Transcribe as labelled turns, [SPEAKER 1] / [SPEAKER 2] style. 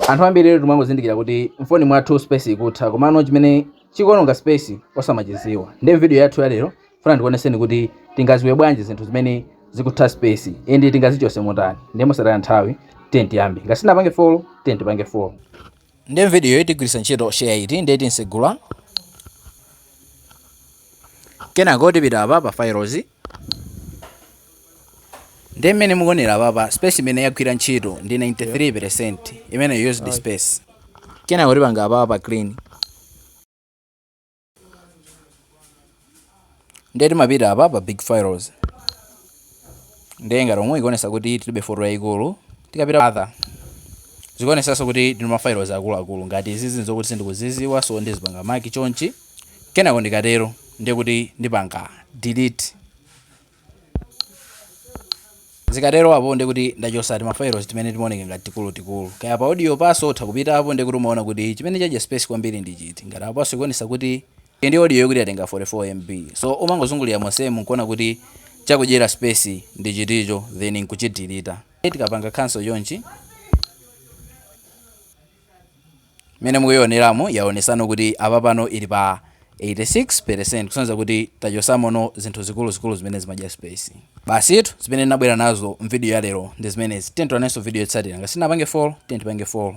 [SPEAKER 1] Anthu ambiri lero timangozindikira kuti mfoni mwathu space ikutha, komano chimene chikuononga space osamachiziwa. Ndiye video yathu ya lero funa ndikuoneseni kuti tingaziwe bwanji zinthu zimene zikutha space and tingazichose motani. Ndiye mosataya nthawi, tiye tiyambe. Ngati sinapange follow, tiye tipange follow. Ndiye video iyi tigwiritsa ntchito SHAREit. Ndiye tinsegula, kenako tipita apa pa files. Ndiye mmene mukuonera apapa, space imene yagwira ntchito ndi 93% imene used space. Kenako tipanga apapa pa clean. Ndiye timapita apa pa big files. Ndiye ngati omwe ikuonesa kuti tilibe photo yayikulu. Tikapita other, zikuonesanso kuti tili ma files akuluakulu. Ngati izizi nzokuti sindikuziziwa, so ndizipanga mark chonchi. Kenako ndikatero, ndiye kuti ndipanga delete. Zikatero apo ndiye kuti ndachosa ma files timene timaoneka ngati tikulutikulu. Kaya pa audio paso utha kupitapo, ndiye kuti umaona kuti chimene chadya space kwambiri ndi chiti. Ngati apaso ikuonesa kuti ndi audio yokuti yatenga 44 MB, so umangozungulira monsemu nkuona kuti chakudyera space ndi chiticho, then nkuchidelete. Tikapanga cancel chonchi, mmene mukuyioneramo yaonesano kuti apa pano ili pa 86%, kusonyeza kuti tachosamono zinthu zikuluzikulu zimene zimadya space. Basitu, zimene ndinabwera nazo mvideo ya lero ndi zimenezi. Tiye tionanso video yotsatira. Ngati sinapange follow, tiye tipange follow.